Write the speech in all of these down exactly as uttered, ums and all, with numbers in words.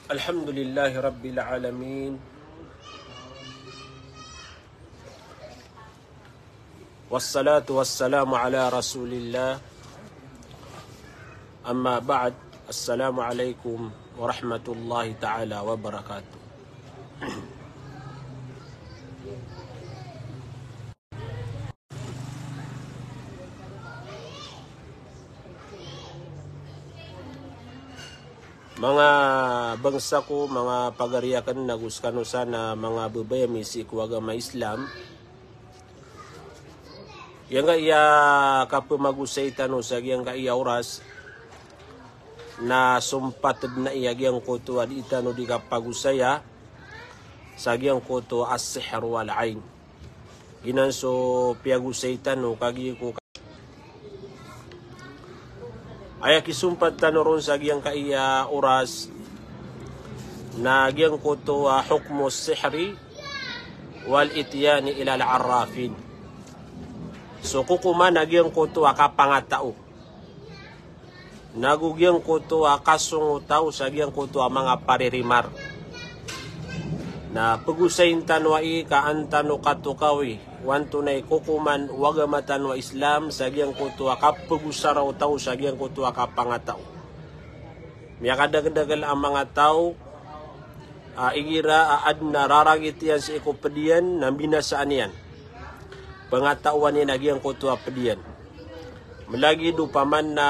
الحمد لله رب العالمين. والصلاة والسلام على رسول الله. أما بعد. السلام عليكم ورحمة الله تعالى وبركاته. Manga bangsa ko, manga pagari aken, nago sekano san a manga babay ami sii ko agama Islam. Giyangkaya kapemagosay tano sa giyangkaya oras na sompat den a giyangkoto a di tano di kapagosaya sa giyangkoto a as-sihr wal ain. Giyanan so piyagosay tano kagiya ko aya kisompat tano ron sa giyangkaya oras na giyangkoto a hukmu sihri wal ityani ilal arrafin. So kokoman a giyangkoto a kapangatao nago giyangkoto a kasong o taw sa giyangkoto a manga paririmar. Na pegosayin tano ai ka an tano katokawi o antonaa i kokoman o agama tano a Islam sa giyangkoto a kapegosara o taw sa giyangkoto a kapangatao. Miyakadakeldakel a manga taw a igira a aden a raragit iyan sii ko ped iyan na mbinasaan iyan. Pengataowan iyan a giyangkoto a ped iyan. Melagid o paman na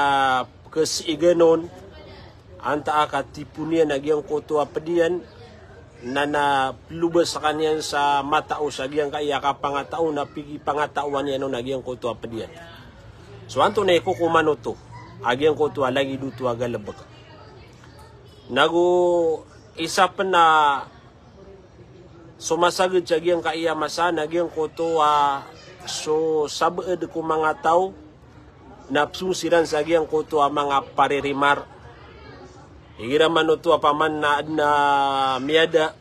kesiigan on, antaa ka tipon iyan a giyangkoto a ped iyan, na na pelobas sekaniyan sa matao sa giyangkaya kapangatao na pigipangataowan iyan on a giyangkoto a ped iyan. So antonaa i kokoman oto a giyangkoto a lagid oto a galebek. Nago isa pen a so masaged sa giyangkaya masa na giyangkoto a so sabaad ko manga taw na pesong siran sa giyangkoto a manga paririmar. Igira man oto a paman na aden a miyada,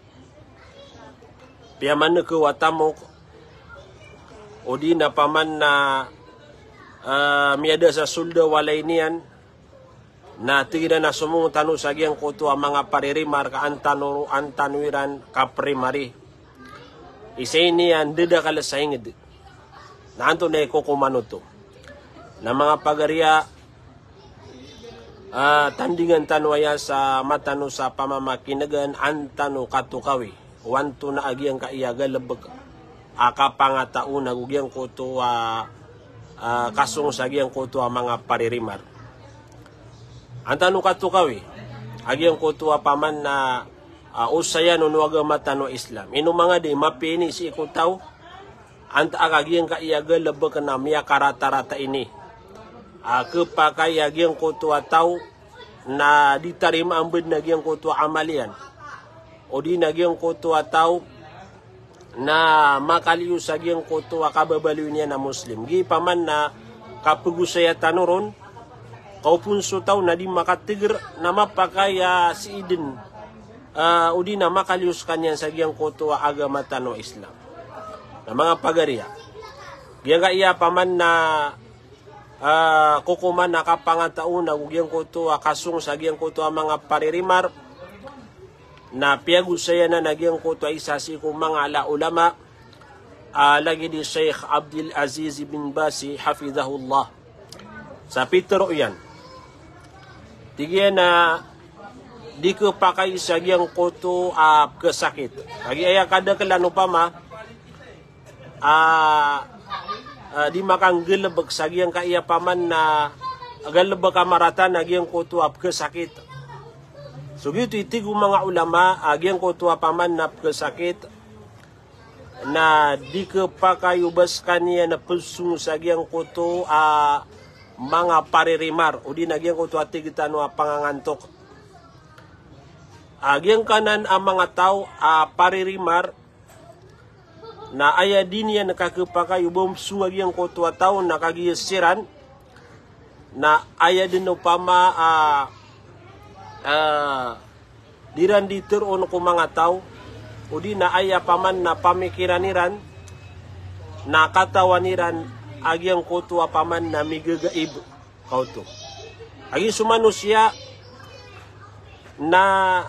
piyamaneg o tamok, odi na paman na, eh, miyada sa solda o walay niyan, na tig iran a somong tano sa giyangkoto a manga paririmar ka an tano, an tano iran kaperimari. Isa ini a ndadakel sa inged. Na antonaa i kokoman oto? Na manga pagariya, ah, tandingan tano aya sa matano sa pamamakinegan, an tano katokawi o antonaa a giyangkaya galebek a kapangatao nago giyangkoto a, ah, kasong sa giyangkoto a manga paririmar. An tano katokawi a giyangkoto a paman na, ah, osayan o agama tano a Islam. Ino manga di mapiya ini sii ko taw, antaa ka giyangkaya galebek na miyakaratarata ini a kepakay a giyangkoto a taw na di tarimaan bed na giyangkoto a amal iyan, odi na giyangkoto a taw na makaliyo sa giyangkoto a kababaloy niyan a Muslim. Giya paman na kapegosaya tano ron, ka opon so taw na di makateger na mapakay a sii den, ah, odi na makaliyo sekaniyan sa giyangkoto a agama tano a Islam. Na manga pagariya, giyangkaya paman na, ah, kokoman a kapangatao nago giyangkoto a kasong sa giyangkoto a manga paririmar, na piyagosaya nan a giyangkoto a isa sii ko manga ala ulama, ah, lagid i Sheikh Abdul Aziz bin Baz, hafidhahullah. Sa pitero iyan, tig iyan a di kepakay sa giyangkoto a kesakit. Kagiya aya kadakelan opama, ah, ah, di makanggalebek sa giyangkaya paman na galebek a marata na giyangkoto a pekesakit. So giyoto i tig o manga ulama a giyangkoto a paman na pekesakit na di kepakay o ba sekaniyan na pesong sa giyangkoto a manga paririmar, odi na giyangkoto a tig tano a pangangantok. A giyangkanan a manga taw a paririmar, na aya di niyan kakepakay o ba omesong a giyangkoto a taw na kagiya siran, na aya den opama a, a, di ran di teroon ko manga taw, odi na aya paman na pamikiran iran, na katawan iran a giyangkoto a paman na migegaib. Kaoto. Agi so manosiya na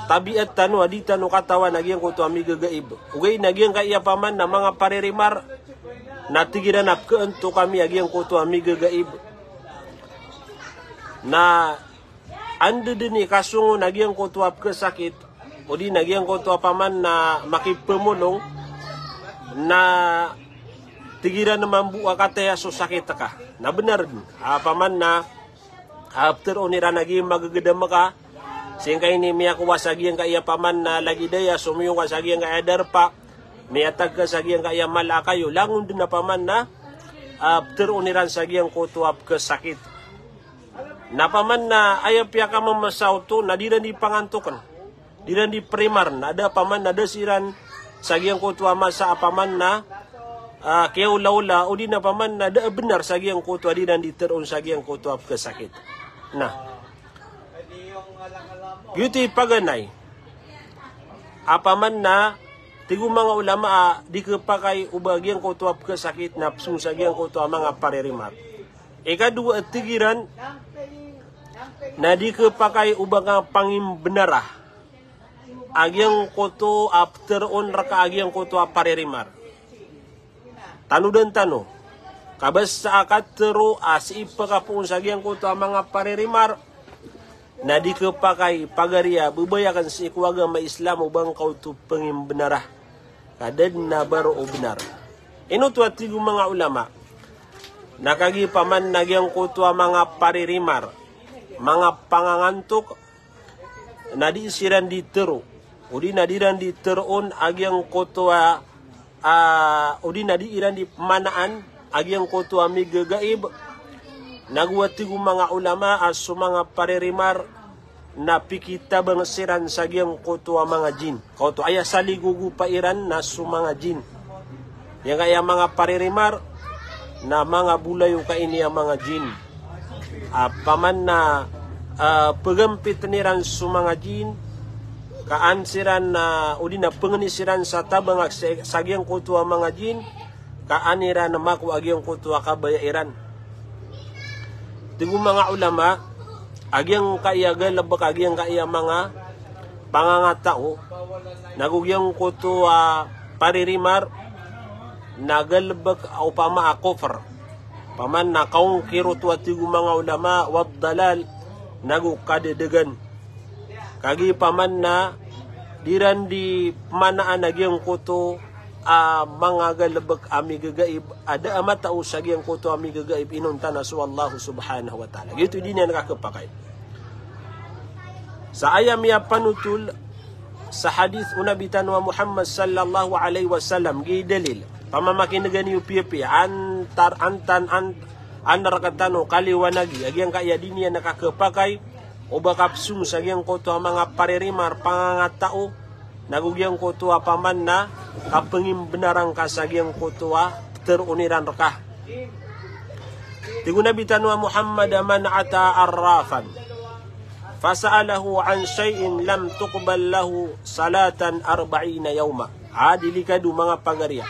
tabiat tano a di tano katawan a giyangkoto a migegaib. Ogaid na giyangkaya paman na manga paririmar na tig iran a pekeantok ami a giyangkoto a migegaib. Na anda den i kasongon a giyangkoto a pekesakit, odi na giyangkoto a paman na makipemolong, na tig iran mambo a kataya so sakit ka. Na benar den a paman na, a, peteroon iran a gii magegedam ka. Sii ngka ini miyakowa sa giyangkaya paman na lagid aya, somiyowa sa giyangkaya darpa, miyatag ka sa giyangkaya mala a kayo, langon den a paman na, a, peteroon iran sa giyangkoto a pekesakit. Na paman na aya piyakamamasa oto na di ran di pangantoken, di ran di perimar, na da paman na da siran sa giyangkoto a masa a paman na, a, kiyaolaola, odi na paman na da a benar sa giyangkoto a di ran di teroon sa giyangkoto a pekesakit. Na giyoto i paganay a paman na tig o manga ulama a di kepakay o ba giyangkoto a pekesakit na pesong sa giyangkoto a manga paririmar. Ikadowa a tig iran na di kepakay o ba nga pangimbenara a giyangkoto a peteroon reka a giyangkoto a paririmar. Tanodan tano, kabasa a katero a sii pekapoon sa giyangkoto a manga paririmar, na di kepakay pagari a bebayaken sii ko agama Islam o ba ngka oto pengimbenara. Ka da den a baro o benar. Ino oto a tig o manga ulama, na kagiya paman na giyangkoto a manga paririmar, manga pangangantok, na di siran di tero, odi na di ran di teroon a giyangkoto a, a, odi na di iran di pemanaan a giyangkoto a migegaib. Nago a tig o manga ulama a so manga paririmar na pikitabang siran sa giyangkoto a manga jin. Kaoto, aya saligogopa iran na so manga jin. Giyangkaya manga paririmar na manga bolayoka ini a manga jin. A paman na, a, pegampiten iran so manga jin, ka an siran na, odi na pengeni siran sa tabang a sa, sa giyangkoto a manga jin, ka an iran makowa a giyangkoto a kabaya iran. Tig o manga ulama, a giyangkaya galebek a giyangkaya manga pangangatao, nago giyangkoto a paririmar, na galebek a opama a kofr. Paman na kaongkir oto a tig o manga ulama, wad dalal, nago kadedegan. Kagiya paman na di ran di pemanaan a giyangkoto a manga galebek a migegaib, a da a matao sa giyangkoto a migegaib inonta na so Allah subhanahu wa ta'ala. Giyoto i di niyan kakepakay. Sa aya miyapanotol sa hadith o Nabi tano a Muhammad sallallahu alaihi wasallam, gii dalil. Pamamakinegan iyo piyapiya, antar, antan, an, antar katano kaliwanagi a giyangkaya di niyan kakepakay o ba kapesong sa giyangkoto a manga paririmar pangangatao, nago giyangkoto a paman na kapengimbenaran ka sa giyangkoto a peteroon iran reka. Tig o Nabi tano a Muhammad, man ata arrafan fasa'alahu an shay'in lam tuqbal lahu salatan arba'ina yawma. A, delikado manga pagariya.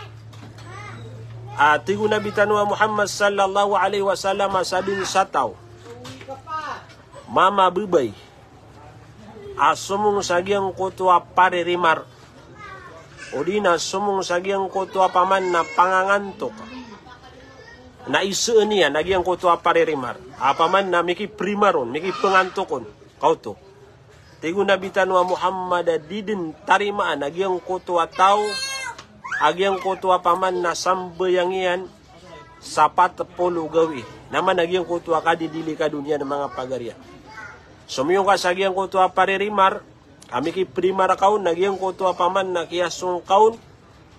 A, tig o Nabi tano a Muhammad sallallahu alaihi wasallam a sadn sa taw, mama, bebay, a somong sa giyangkoto a paririmar, odi na somong sa giyangkoto a paman na pangangantok, na iseen iyan a giyangkoto a paririmar, a paman na mikiprimar on, mikipengantok on, kaoto. Tig o Nabi tano a Muhammad a di den tarimaan a giyangkoto a taw a giyangkoto a paman na sambayang iyan sa pat polo gawii. Na man a giyangkoto a kadidilikado niyan, manga pagariya. Somiyong ka sa giyangkoto a paririmar, a mikiprimar ka on, na giyangkoto a paman na kiyasong ka on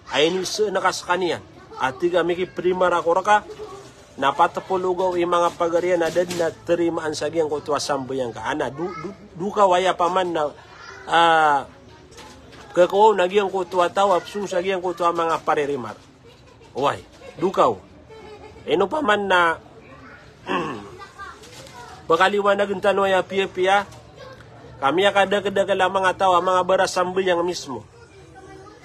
a iniseen ka sekaniyan. A tig a mikiprimar ako reka, na pat polo gawii, manga pagariya, na da den a terimaan sa giyangkoto a sambayang ka. Ana, do, do, do ka waya paman na, ah, kekaw na giyangkoto a taw a pesong sa giyangkoto a manga paririmar. Oway, do ka. Ino paman na pekaliwanagen tano aya piyapiya, ka miyakadakedakel a manga taw a manga barasambayang mismo.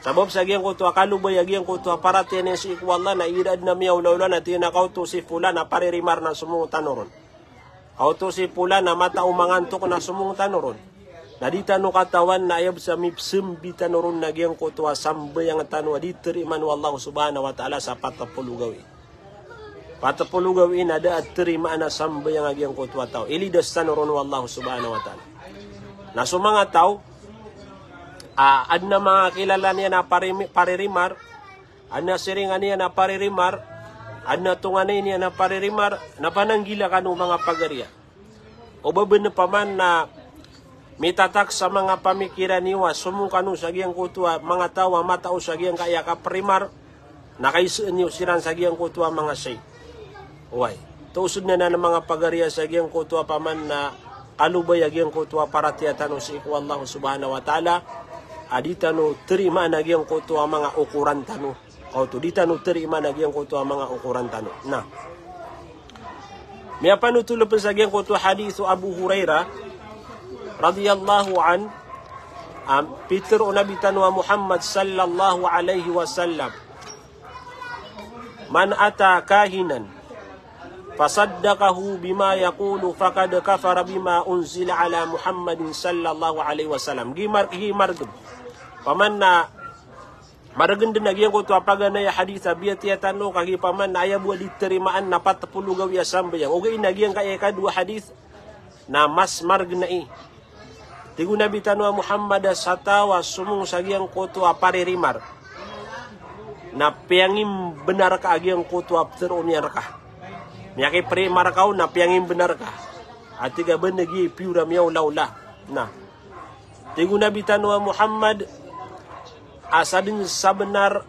Sabap sa giyangkoto a kalobay a giyangkoto a paratiyaya niyan sii ko Allah, na igira aden a miyaolaola na tig iyan a kaoto si Fulan a paririmar na somong tano ron. Kaoto si Fulan a matao mangantok na somong tano ron. Na di tano katawan na aya bes a mipesembi tano ron na giyangkoto a sambayang tano a di terimaan o Allah subhanahu wa ta'ala sa pat polo gawii. Pat polo gawii na da a terimaan a sambayang a giyangkoto a taw. Ilidas tano ron o Allah subhanahu wa ta'ala. Na so manga taw a aden a manga kilala niyan a parimi-, paririmar, aden a siringan iyan a paririmar, aden a tonganay niyan a paririmar, na pananggila kano, manga pagariya. O ba ben paman na mitatak sa manga pamikiran iyo a somong kano sa giyangkoto a manga taw a matao sa giyangkaya kaperimar, na kaiseen iyo siran sa giyangkoto a manga shay. Oway. Toos den anan, manga pagariya, sa giyangkoto a paman na kalobay a giyangkoto a paratiyaya tano sii ko Allah subhanahu wa ta'ala, a di tano terimaan a giyangkoto a manga okoran tano. Kaoto, di tano terimaan a giyangkoto a manga okoran tano. Na miyapanotol pen sa giyangkoto a hadith o Abu Hurairah radhiyallahu anhu, a pitero o Nabi tano a Muhammad sallallahu alaihi wasallam, "Man ata kahinan fasaddaqahu bima yaqulu faqad kafara bima unzila ala Muhammadin sallallahu alaihi wasallam." Gi mar-, gi margen. Paman na maregen den a giyangkoto a paganay a hadith a biyatiya tano, kagiya paman na aya bo a di terimaan na pat polo gawii a sambayang. Ogaid na giyangkaya ikadowa a hadith na mas maregen ai. Tig o Nabi tano a Muhammad a sa taw a somong sa giyangkoto a paririmar, na piyangimbenar ka a giyangkoto a peteroon iyan reka. Miyakiperimar ka on na piyangimbenar ka. A tig a ba na giya i piyor a miyaolaola. Na tig o Nabi tano a Muhammad a sadn sa bnar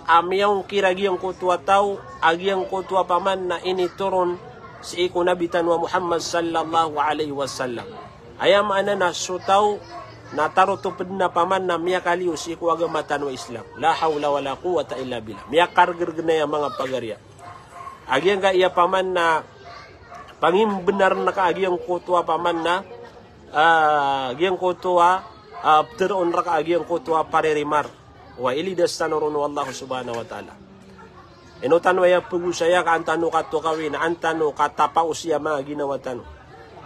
a miyaongkir a giyangkoto a taw a giyangkoto a paman na initoron sii ko Nabi tano a Muhammad sallallahu alaihi wasallam. Aya maana na so taw na tarotop dn a paman na miyakaliyo sii ko agama tano a Islam. La hawla wala quwwata illa billah. Miyakargrgnay a manga pagariya. A giyangkaya paman na pangimbenar rka a giyangkoto a paman na, ah, giyangkoto a, ah, pteroon rka a giyangkoto a paririmar. Wa ilidas tano ron o Allah subhanahu wa ta'ala. Ino tano aya pegosaya ka an tano katokawi na an tano katapaosi a manga ginawa tano.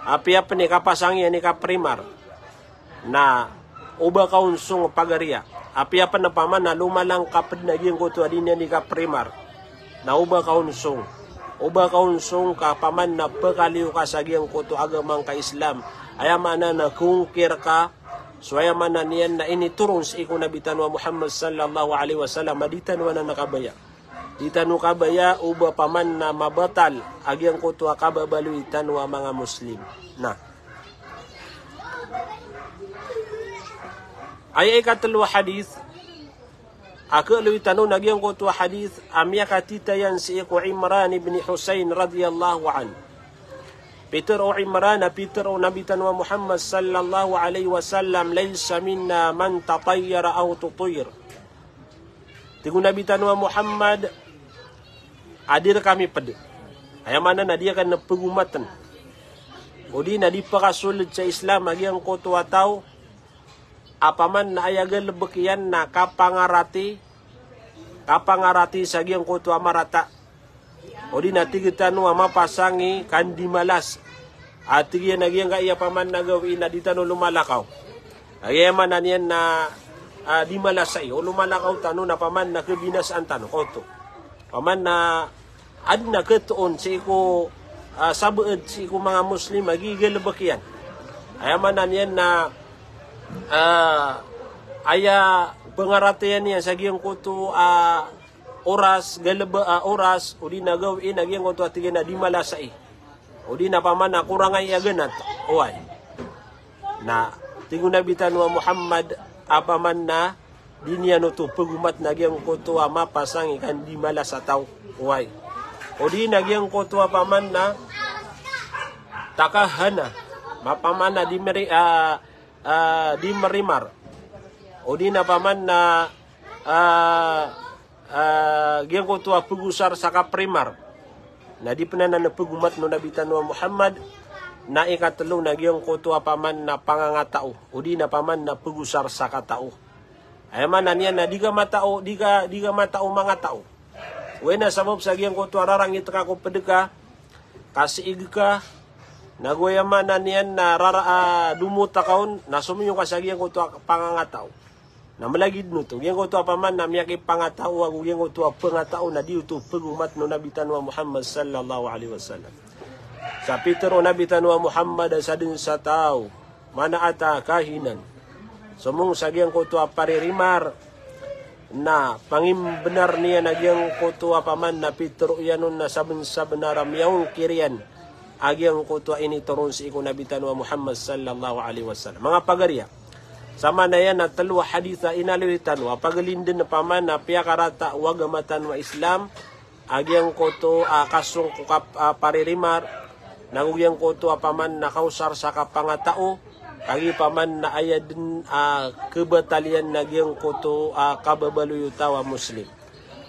Apiya pn i kapasangi ani kaprimar. Na oba ka on song pagariya. Apiya pn a paman na lomalangkap dn a giyangkoto a di niyan i kaprimar. Na oba ka on song. Oba ka on song ka paman na pkaliyo ka sa giyangkoto a agama ngka Islam. Aya maana na kongkir ka. So aya maana niyan na initoron sii ko Nabi tano a Muhammad sallallahu alaihi wasallam a di tano anan kabaya. Di tano kabaya oba paman na mabatal a giyangkoto a kababaloy tano a manga Muslim. Na aya ikatlo a hadith a kaloy tano na giyangkoto a hadith a miyakatitayan sii ko Imran ibn Husayn radhiyallahu anhu. Pitharo o Imran a pitharo o Nabi tano a Muhammad sallallahu alaihi wasallam, "Laysa minna man tatayyara aw tutayyar." Tig o Nabi tano a Muhammad a di rkami pd. Aya maana na di akn pgomatn. O di na di pkasold sa Islam a giyangkoto a taw a paman na aya galbk iyan na kapangarati, kapangarati sa giyangkoto a marata. O di na tig tano a mapasangi ka di malas. A tig iyan a giyangkaya paman na gawii na di tano lomalakaw. Aya maana niyan na, ah, di malas ai. O lomalakaw tano na paman na khabinasaan tano. Kaoto. Paman na adn a khatoon sii ko, ah, sabaad sii ko manga Muslim a giya galbk iyan. Aya maana niyan na, ah, aya pngaratiyaya niyan sa giyangkoto a oras, galbk a oras, odi na gawii na giyangkoto a tig iyan a di malasai. Odi na paman na korang a aya ganat. Oway. Na tig o Nabi tano a Muhammad a paman na di niyan oto pgomat na giyangkoto a mapasang i kan di malas a taw. Oway. Odi na giyangkoto a paman na takahana. Mapaman na di mri-, ah, ah, di mrimar. Odi na paman na, ah, ah, giyangkoto a pgosar sa kaprimar. Na di pn anan pgomat o Nabi tano a Muhammad, na ikatlo na giyangkoto a paman na pangangatao, odi na paman na pgosar sa katao. Aya maana niyan na di ka matao, di ka, di ka matao mangatao. Oway na sabap sa giyangkoto a rarangit ka ko pd ka, ka siig ka, nago aya maana niyan na rara-, ah, domot ka on, na somiyo ka sa giyangkoto a pangangatao. Na mlagid oto, giyangkoto a paman na miyakipangatao ago giyangkoto a pngatao na di oto pgomat o Nabi tano a Muhammad sallallahu alaihi wasallam. Sa pitharo o Nabi tano a Muhammad a sadn sa taw, man ata kahinan, somong sa giyangkoto a paririmar, na pangimbnar niyan a giyangkoto a paman na pitharo iyan on na sabnsabnar a miyaongkir iyan a giyangkoto a initoron sii ko Nabi tano a Muhammad sallallahu alaihi wasallam. Manga pagariya, sa maana iyan na tlo a hadith a inaloy tano a paglindn a paman na piyakarata o agama tano a Islam, a giyangkoto a kasong ko kap-, a paririmar, nago giyangkoto a paman na kaosar sa kapangatao, kagiya paman na aya dn a khabataliyan na giyangkoto a kababaloy o taw a Muslim.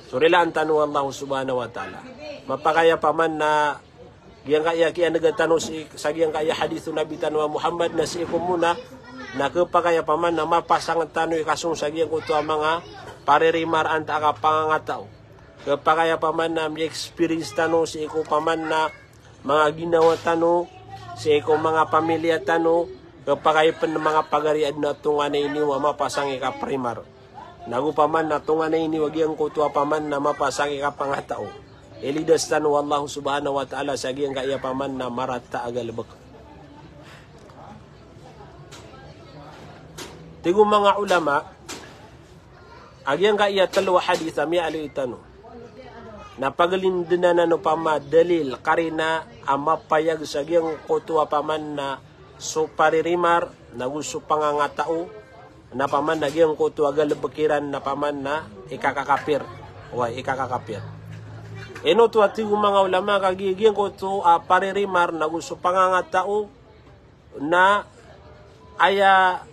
So rilaan tano o Allah subhanahu wa ta'ala. Mapakay a paman na giyangkaya kiyanega tano si, sa giyangkaya hadith o Nabi tano a Muhammad na sii ko mona, na khapakay a paman na mapasang tano i kasong sa giyangkoto a manga paririmar antaa ka pangangatao. Khapakay a paman na mi-experience tano sii ko paman na manga ginawa tano, sii ko manga pamilya tano, khapakay pn manga pagari a dn a tonganay niyo a mapasang i kaprimar. Nago paman na tonganay niyo a giyangkoto a paman na mapasang i kapangatao. Ilidas tano o Allah subhanahu wa ta'ala sa giyangkaya paman na marata a galbk. Tig o manga ulama, a giyangkaya tlo a hadith a miyaaloy tano na paglindn anan o pama dalil, karina a mapayag sa giyangkoto a paman na so paririmar, nago so pangangatao, na paman na giyangkoto a galbk iran na paman na ikakakapir. Oway, ikakakapir. Ino oto a tig o manga ulama ka gi-, giyangkoto a paririmar, nago so pangangatao, na aya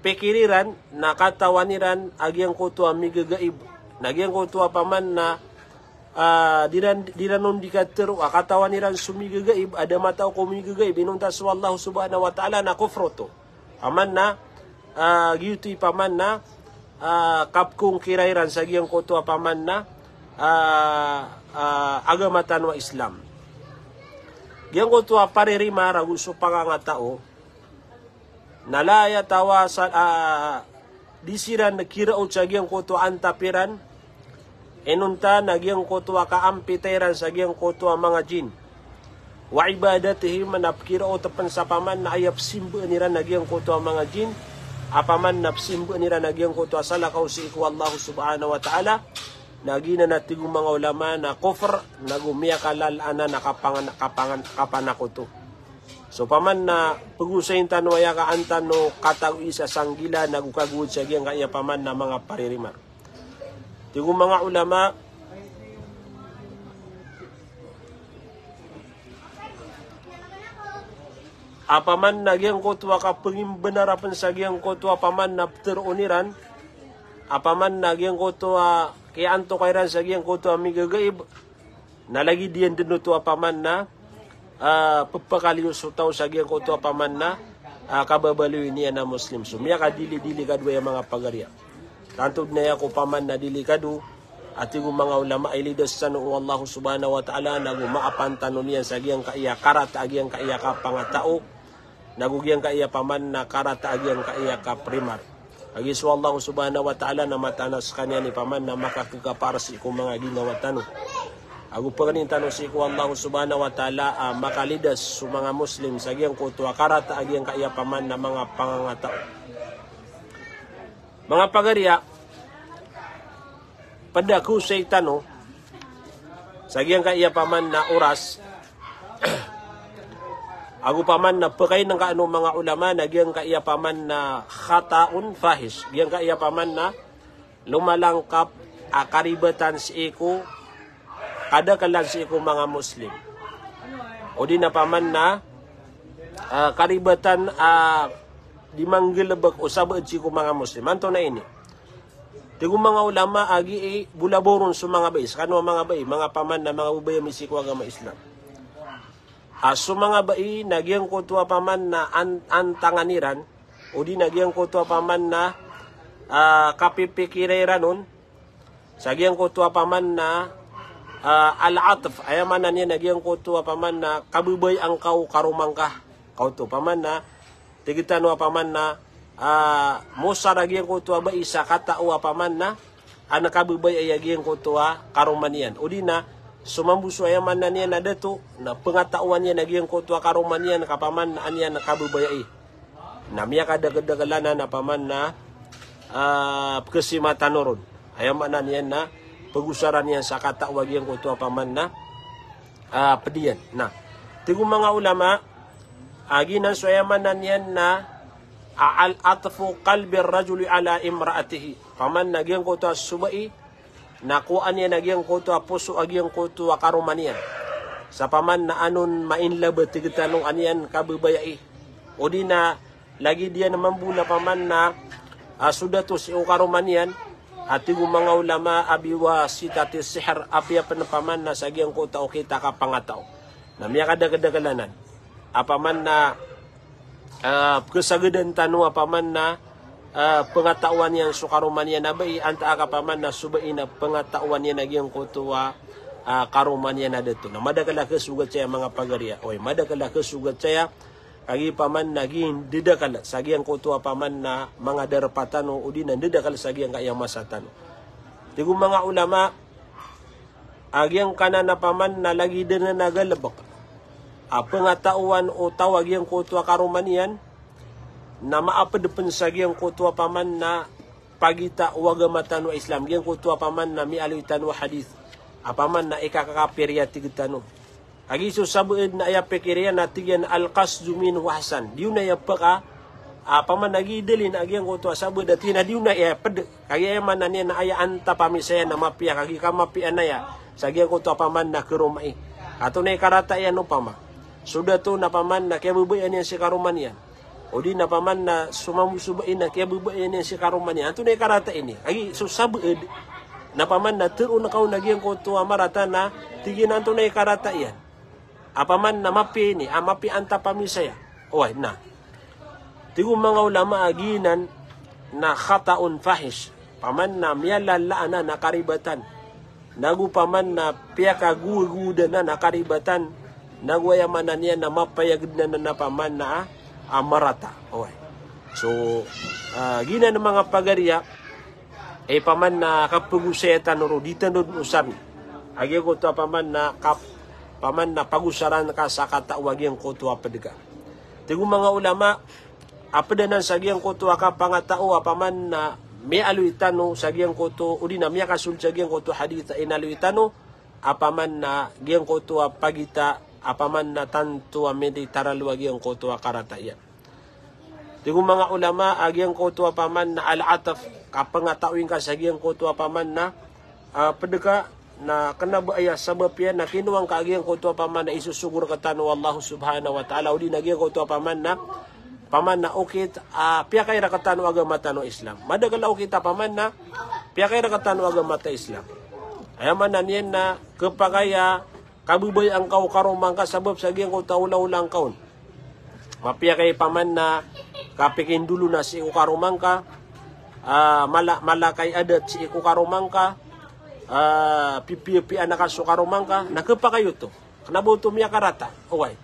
pikir iran, na katawan iran a giyangkoto a migagaib. Na giyangkoto a paman na, ah, di ran, di ran on di katharo a katawan iran so migagaib, a da matao ko migagaib, inonta so Allah subhanahu wa ta'ala na kufr oto. Paman na, ah, giyoto i paman na, ah, kapkongkira iran sa giyangkoto a paman na, ah, ah, agama tano a Islam. Giyangkoto a paririmar ago so pangangatao, na la yatawasal, ah, di siran kiraot sa giyangkoto a antap iran, inonta na giyangkoto a kaampita iran sa giyangkoto a manga jin. Wa ibadatihim, na pkiraot pn sa paman na aya psimbaan iran a giyangkoto a manga jin, a paman na psimbaan iran a giyangkoto a salakaw sii ko Allah subhanahu wa ta'ala, na giyanan a tig o manga ulama na kufr, nago miyakalal anan a kapangan-, kapangan-, kapanakoto. So paman na pgosayin tano aya ka an tano katago isa sanggila, nago kagowad sa giyangkaya paman na manga paririmar. Tig o manga ulama, a paman na giyangkoto a kapngimbnar a pn sa giyangkoto a paman na ptharoon iran, a paman na giyangkoto a kiyaantoka iran sa giyangkoto a migagaib, na lagid iyan dn oto a paman na, ah, pphakaliyo so taw sa giyangkoto a paman na, ah, kababaloy niyan a Muslim. So miyakadili-dili kado aya manga pagariya. Tanto dn aya ko paman na dilikado, a tig o manga ulama, ilidas tano o Allah subhanahu wa ta'ala, nago maapan tano niyan sa giyangkaya karata a giyangkaya kapangatao, nago giyangkaya paman na karata a giyangkaya kaprimar. Kagiya so Allah subhanahu wa ta'ala na mataan a skaniyan i paman na makakagapar sii ko manga ginawa tano. Ago pangnin tano sii ko Allah subhanahu wa ta'ala a makalidas so manga Muslim sa giyangkoto a karata a giyangkaya paman na manga pangangatao. Manga pagariya, pd a kosay tano sa giyangkaya paman na oras, ago paman na pkainngka o manga ulama na giyangkaya paman na khataun fahish, giyangkaya paman na lomalangkap a karibatan sii ko kadaklan sii ko manga Muslim. O di na paman na, ah, karibatan, ah, di manggalbk o sabaad sii ko manga Muslim. Antonaa ini? Tig o manga ulama a gii bolaboron so manga bai, skano a manga bai, manga paman na manga babay a miyasii ko agama Islam. Ah, so manga bai na giyangkoto a paman na an-, antangan iran, o di na giyangkoto a paman na, ah, kapipikira iran on, sa giyangkoto a paman na, ah, al-atf, aya maana niyan na giyangkoto a paman na kababayaan ka o karoma ngka. Kaoto paman na, tig tano a paman na, ah, mosar a giyangkoto a bai sa katao a paman na an kababayai a giyangkoto a karoma niyan. O di na, so mambo so aya maana niyan na dato, na pngataoan iyan a giyangkoto a karoma niyan ka paman na an iyan kababayai. Na miyakadakdakl anan a paman na, ah, pkhasima tano ron. Aya maana niyan na pgosaran iyan sa katao a giyangkoto a paman na, ah, pd iyan. Na, tig o manga ulama, a giyanan so aya maana niyan na, a, al-atfu qalbir rajuli ala imra'atihi. Paman na giyangkoto a so bai, na kowaan iyan a giyangkoto a poso a giyangkoto a karoma niyan. Sa paman na an on ma-in love, tig tano, an iyan kababayai. O di na lagid iyan mambo na paman na, ah, so dato sii ko karoma niyan, a tig o manga ulama a biwasitati sihr, apiya pn paman na sa giyangkoto a okit a kapangatao. Na miyakadakdakl anan a paman na, ah, pkhasagadan tano a paman na, ah, pngataoan iyan so karoma niyan a bai, antaa ka paman na so bai na pngataoan iyan a giyangkoto a, ah, karoma niyan a dato. Na madakl a khasogat saya, manga pagariya. Oy, madakl a khasogat saya, kagiya paman na gii ndadakl sa giyangkoto a paman na manga darpa tano, o di na ndadakl sa giyangkaya masa tano. Tig o manga ulama, a giyangkanan a paman na lagid anan a galbk a pngataoan o taw a giyangkoto a karoma niyan, na maapd pn sa giyangkoto a paman na pagita o agama tano a Islam, giyangkoto a paman na miyaaloy tano a hadith a paman na ikakakapir iyan, tig tano. Kagiya so sabaad na aya pikir iyan na tig iyan al-qasdu minhu ahsan. Di on aya pka, a paman na gii dalin a giyangkoto a sabaad a tig iyan a di on aya pd. Kagiya aya maana niyan na aya antap a misa iyan na mapiya, kagiya kamapiya aya sa giyangkoto a paman na karoma i. Antonaa i karata iyan opama? So dato na paman na kiyababayaan iyan si karoma niyan. O di na paman na so mambo so bai na kiyababayaan iyan si karoma niyan. Antonaa i karata ini? Kagiya so sabaad na paman na tharoon ka on a giyangkoto a marata na tig iyan a antonaa i karata iyan a paman na mapiya ini, a mapiya antap a misa iyan. Oway, na. Tig o manga ulama a giyanan na khataun fahish. Paman na miyalala anan a karibatan. Nago paman na piyakagowagowad anan a karibatan. Nago aya maana niyan na mapayag dn anan a paman na, ah, marata. Oway. So, ah, giyanan, manga pagariya, eh, paman na kapagosaya tano ron, di tano dn osarin a giyangkoto a paman na kap-, paman na pagosaran ka sa katao a giyangkoto a pd ka. Tig o manga ulama, a pd anan sa giyangkoto a kapangatao a paman na miyaaloy tano sa giyangkoto, o di na miyakasold sa giyangkoto a hadith a inaloy tano, a paman na giyangkoto a pagita a paman na tanto a minitaralo a giyangkoto a karata iyan. Tig o manga ulama a giyangkoto a paman na al-atf, kapangatawi ngka sa giyangkoto a paman na, ah, pd ka, na kna ba aya sabap iyan na kinowa ngka a giyangkoto a paman na isosogo rktano o Allah subhanahu wa ta'ala, o di na giyangkoto a paman na, paman na okit a piyakay rktano a agama tano a Islam. Madakl a okit a paman na piyakay rktano a agama tano a Islam. Aya maana niyan na khapakay a kababayaan ka o karoma ngka sabap sa giyangkoto a olaola ngka on. Mapiya ka i paman na kapikindolona sii ko karoma ngka, ah, mala, mala ka i adat sii ko karoma ngka, ah, pipiyapiyaan ka so karoma ngka, na khapakay oto. Kna ba oto miyakarata. Oway.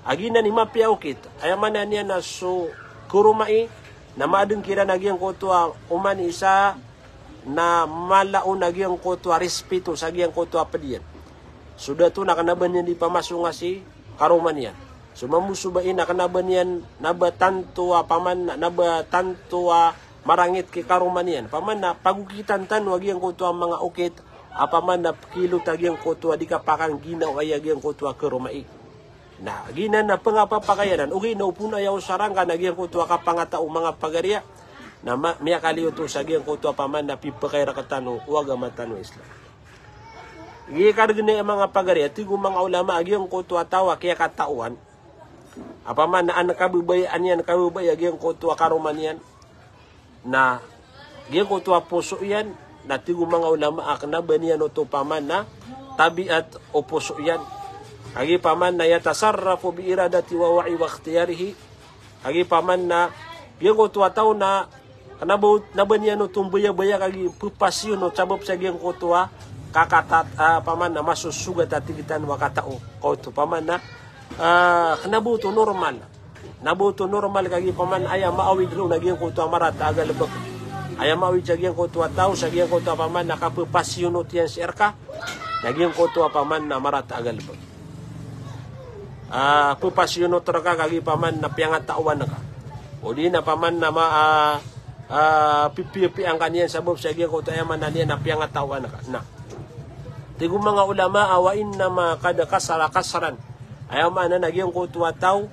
A giyanan i mapiya a okit. Aya maana niyan na so karoma i, na maadn kiran a giyangkoto a oman i isa na mala on a giyangkoto a rispito sa giyangkoto a pd iyan. So dato na kna ba niyan di pamasonga si karoma niyan. So mambo so bai na kna ba niyan na ba tanto a paman, na ba tanto a marangit ki karoma niyan. Paman na pagokitan tano a giyangkoto a manga okit a paman na pkilot a giyangkoto a di kapakangginawai a giyangkoto a karomai. Na giyanan na pngapapakay anan, ogaid na opama aya osarangka na giyangkoto a kapangataw, manga pagariya, na ma-, miyakaliyo oto sa giyangkoto a paman na pipakay rktano o agama tano Islam. Giya kargn a manga pagariya, tig o manga ulama a giyangkoto a taw a kiyakataoan a paman na an kababayaan iyan, kababayaan a giyangkoto a karoma niyan, na giyangkoto a poso iyan, na tig o manga ulama a kna ba niyan oto paman na tabiat o poso iyan. Kagiya paman na yatasarrafu bi iradati wa wa'i wa ikhtiyarihi. Kagiya paman na giyangkoto a taw na kna ba, kna ba niyan oto mbayabaya kagiya pphasiyon o sabap sa giyangkoto a kakatat, ah, paman na masosogat a tig tano a katao. Kaoto paman na, ah, kna ba oto normal. Kna ba oto normal kagiya paman aya maawid roo na giyangkoto a marata a galbk. Aya maawid sa giyangkoto a taw, sa giyangkoto a paman na kapphasiyon oto iyan sii rka, na giyangkoto a paman na marata a galbk. Ah, pphasiyon oto rka kagiya paman na piyangataoan ka. O di na paman na ma-, ah, ah, pipiyapiya angka niyan sabap sa giyangkoto a aya maana niyan na piyangataoan ka. Na tig o manga ulama a wa innama qad qasara qasran. Aya maana na giyangkoto a taw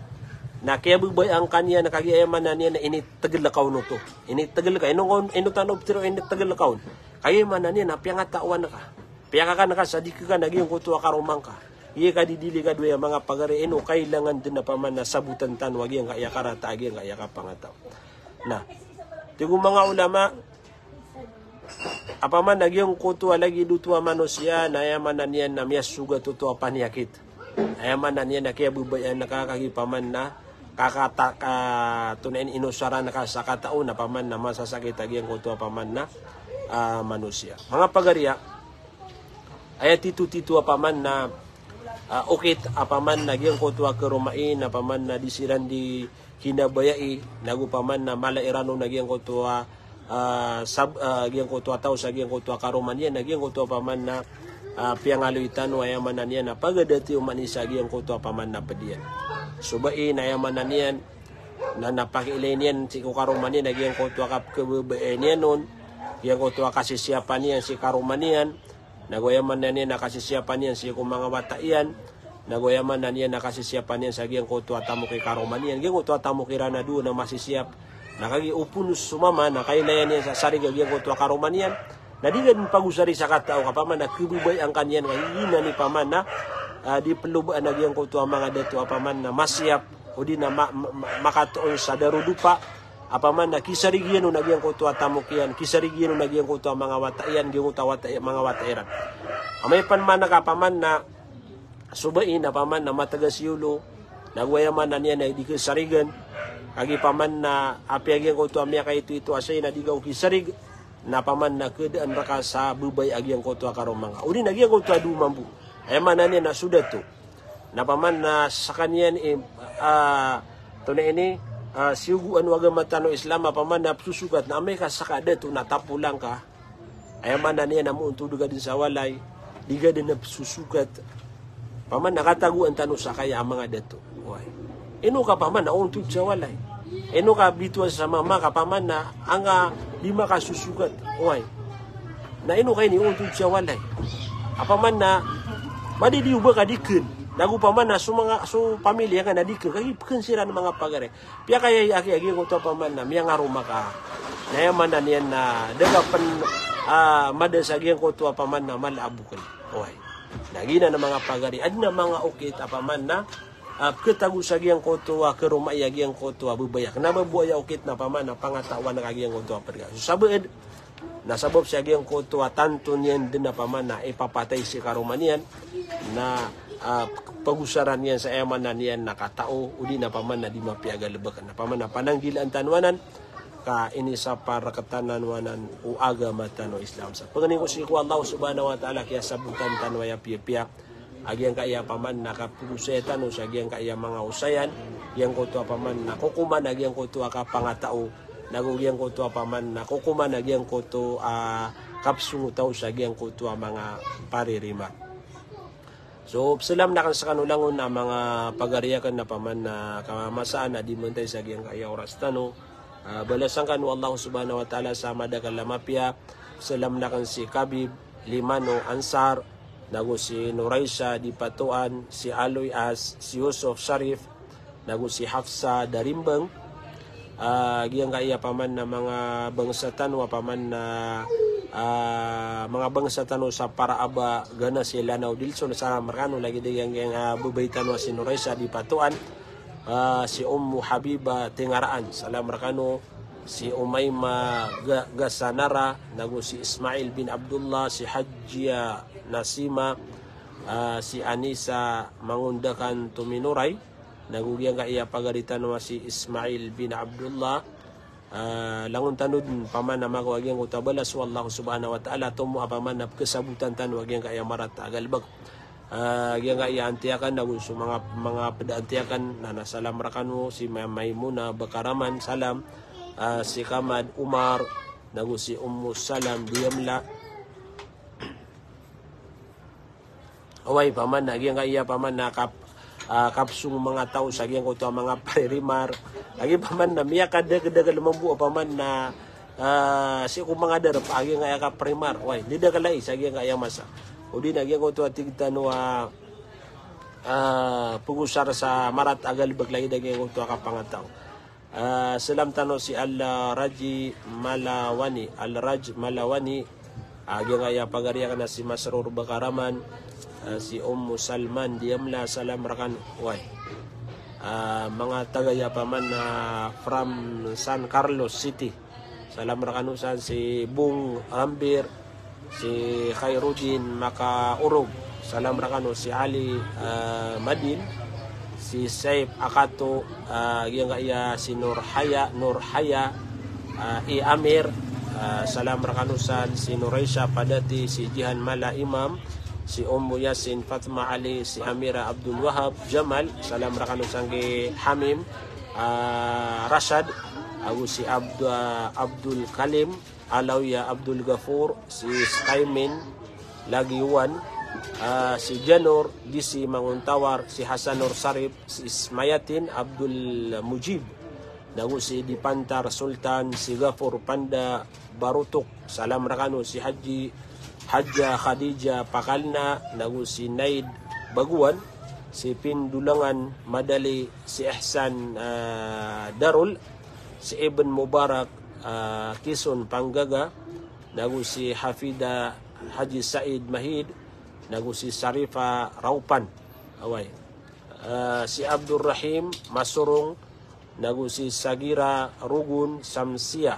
na kiyababayaan ka niyan kagiya aya maana niyan na initgl ka on oto. Initgl ka, ino, ino tano ptharoon initgl ka on? Kagiya aya maana niyan na piyangataoan ka. Piyakakan ka sa di ka kna giyangkoto a karoma ngka. Giya kadidilig a dowa aya manga pagari, ino kailangan dn a paman na sabotan tano a giyangkaya karata, a giyangkaya kapangataw. Na tig o manga ulama a paman na giyangkoto a lagid oto a manosiya na aya maana niyan na miyasogat oto a paniyakit. Aya maana niyan na kiyababayaan ka kagiya paman na kakata-, ka, tonaa ini, inosaran ka sa katao na paman na masasakit a giyangkoto a paman na, ah, manosiya. Manga pagariya, aya titotito a paman na, ah, okit a paman na giyangkoto a karomai na paman na di siran di kinabayai, nago paman na mala iran on a giyangkoto a, ah, sab-, ah, giyangkoto a taw sa giyangkoto a karoma niyan, na giyangkoto a paman na, ah, piyangaloy tano, aya maana niyan na pagadati o manosiya a giyangkoto a paman na pd iyan. So bai na aya maana niyan na, na pakiilay niyan sii ko karoma niyan a giyangkoto a kapkhababayaan iyan on, giyangkoto a kasisiyapan iyan sii karoma niyan, nago aya maana niyan na kasisiyapan iyan sii ko manga wata iyan, nago aya maana niyan na kasisiyapan iyan sa giyangkoto a tamok i karoma niyan, giyangkoto a tamok iran a dowa na masisiyap. Na kagiya opama so mama na kailayan iyan sa sarig a giyangkoto a karoma niyan, na di ka dn pagosari sa katao ka paman na khababayaan ka niyan, kagiya giyanan i paman na, ah, di ploba a giyangkoto a manga dato a paman na masiyap, o di na ma-, ma-, ma-, makatoon sa darodopa, a paman na kisarig iyan on a giyangkoto a tamok iyan, kisarig iyan on a giyangkoto a manga wata iyan, giyangkoto a wata i-, manga wata iran. Amay pn man ka paman na so bai na paman na matgas i olo, nago aya maana niyan na di ka sarigan, kagiya paman na apiya giyangkoto a miyakaitoito a shayi na di ka on kisarig, na paman na khadaan rka sa babay a giyangkoto a karoma ngka. O di na giyangkoto a dowa mambo. Aya maana niyan na so dato na paman na skaniyan i, ah, tonaa ini, ah, siyogoan o agama tano Islam a paman na psosogat na amay ka ska dato na tapolan ka. Aya maana niyan na moontod ka dn sa walay, di ka dn psosogat. Paman na katagoan tano sa kaya a manga dato. Oway. Ino ka paman na ontod sa walay. Ino ka bitowan sa mama ka paman na anga di makasosogat. Oway. Na ino ka ini ontod sa walay. A paman na madidi o ba ka di kn. Nago paman na so manga, so pamilya ngka na di kn. Kagiya pkn siran manga pagari. Piyakaya aki a giyangkoto a paman na miyangaroma ka. Na aya maana niyan na da ka pn, ah, mada sa giyangkoto a paman na mala a bokl. Oway. Na giyanan a manga pagari. Adn a manga okit a paman na, ah, khatago sa giyangkoto a karoma i a giyangkoto a babay a kna ba bo aya okit na paman na pangatawan ka giyangkoto a pd ka. So sabaad, na sabap sa giyangkoto a tanto niyan dn a paman na ipapatay si karoma niyan, na, ah, pagosaran iyan sa aya maana niyan na katao, o di na paman na di mapiya a galbk. Na paman na pananggilaan tano anan, ka inisapar rktano anan o agama tano Islam. Sa pangni ko sii ko Allah subhanahu wa ta'ala, kiyasabotan tano aya piyapiya a giyangkaya paman na kapagosaya tano sa giyangkaya manga osayan, giyangkoto a paman na kokoman a giyangkoto a kapangatao, nago giyangkoto a paman na kokoman a giyangkoto a kapsongotaw sa giyangkoto a manga paririma. So, pzalam na akn skano langon a manga pagari akn a paman na kamamasaan a di mantay sa giyangkaya oras tano. Ah, balasan kano o Allah subhanahu wa ta'ala sa madakel a mapiya. Salam aken si Kabib Limano Ansar, nago si Noraisa Dipatoan, si Aloy As, si Yusuf Sharif, nago si Hafsa Darimbang. Ah, giyangkaya paman na manga bangsa tano a paman na, ah, manga bangsa tano sa Paraaba, Gana, si Lanao del Sur, salam rekano. Lagid a giyangkaya, ah, babay tano a si Noraisa Dipatoan, ah, si Ummu Habiba Tingaraan, salam rekano. Si Umaima Ga-, Gasanara, nago si Ismail bin Abdullah, si Hajia Nasima, ah, si Anisa Mangundakan Tuminoray, nago giyangkaya pagari tano a si Ismail bin Abdullah. Ah, langon tano den paman a makawa giyangkoto a balas o Allah subhanahu wa ta'ala, tomo a paman a pekesabotan tano a giyangkaya marat a galebek. Ah, giyangkaya anti aken, nago so manga, manga ped a anti aken, na, na salam rekano, si Ma-, Maimuna Bakaraman, salam, ah, si Kamad Umar, nago si Ummu Salam Diyamla. Oway, paman na giyangkaya paman na kap-, ah, kapsong manga taw sa giyangkoto a manga pririmar. Lagid paman na miyakadakedakel mambo a paman na, ah, sii ko manga darep a giyangkaya kapririmar. Oway, di dakel ai sa giyangkaya masa. O di na giyangkoto a tig tano a, ah, pegosar sa marat a galebek lagid a giyangkoto a kapangataw. Ah, salam tano si Al-Raji Malawani, Al-Raj Malawani, ah, giyangkaya pagari aken a si Masrur Bakaraman, ah, si Ummu Salman Diyamla, salam rekano. Oway. Ah, manga tagaya paman na from San Carlos City. Salam rekano san si Bung Rambir, si Khairuddin Makaurog, salam rekano, si Ali, ah, Madin, si Saif Akato, ah, giyangkaya si Nurhaya, Nurhaya, ah, I Amir, ah, salam rekano san si Noraisa Padati, si Jihan Mala Imam, si Ummu Yasin Fatma Ali, si Amira Abdul Wahab Jamal, salam rekano san ki Hamim, ah, Rashad, ago si Abdu-, ah, Abdul Kalim, Alawiya Abdul Gafur, si Skaimin Lagiwan, ah, si Janur, D C Manguntawar, si Hasanur Sarip, si Ismayatin Abdul Mujib, nago si Dipantar Sultan, si Gafur Panda Barutuk, salam rekano, si Haji, Haja Khadija Pakalna, nago si Naid Baguan, si Pindulangan Madali, si Ihsan, ah, Darul, si Ibn Mubarak, ah, Kisun Panggaga, nago si Hafida Haji Said Mahid, nago si Sarifa Raupan. Oway. Ah, si Abdul Rahim Masurung, nago si Sagira Rugun Samsia,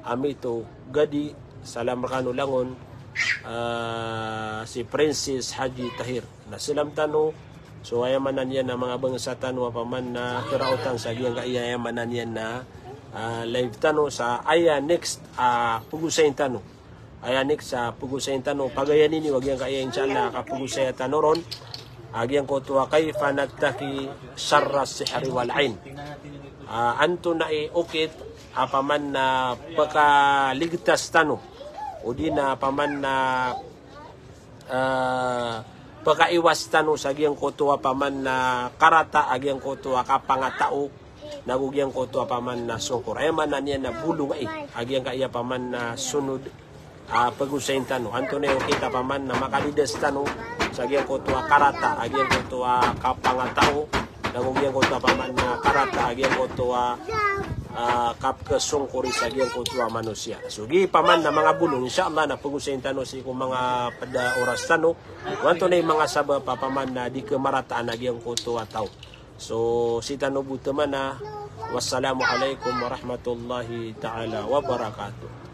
Amito Gadi, salam rekano langon, ah, si Princess Haji Tahir. Na salam tano, so aya maana niyan na manga bangsa tano a paman na keraotan sa giyangkaya, aya maana niyan na, ah, live tano sa aya next, ah, pegosayin tano. Aya next a pegosayin tano, pagayan ini o giyangkaya insha Allah, kapegosaya tano ron a giyangkoto a kaifa nattaqi sharra sihri wal ain. Ah, antonaa i okit a paman na pekaligtas tano, o di na paman na, ah, pekaiwas tano sa giyangkoto a paman na karata a giyangkoto a kapangatao, nago giyangkoto a paman na songkor. Aya maana niyan na bolong ai a giyangkaya paman na sonod a pegosayin tano. Antonaa i okit a paman na makalidas tano sa giyangkoto a karata a giyangkoto a kapangatao, nago giyangkoto a paman na karata a giyangkoto a, ah, kapekesongkori sa giyangkoto a manosiya. So giya paman na manga bolong, insha Allah, na pegosayin tano sii ko manga ped a oras tano. Antonaa i manga sabap a paman na di kemarataan a giyangkoto a taw. So sii tano bo temana. Wassalamu alaikum warahmatullahi ta'ala wabarakatuh.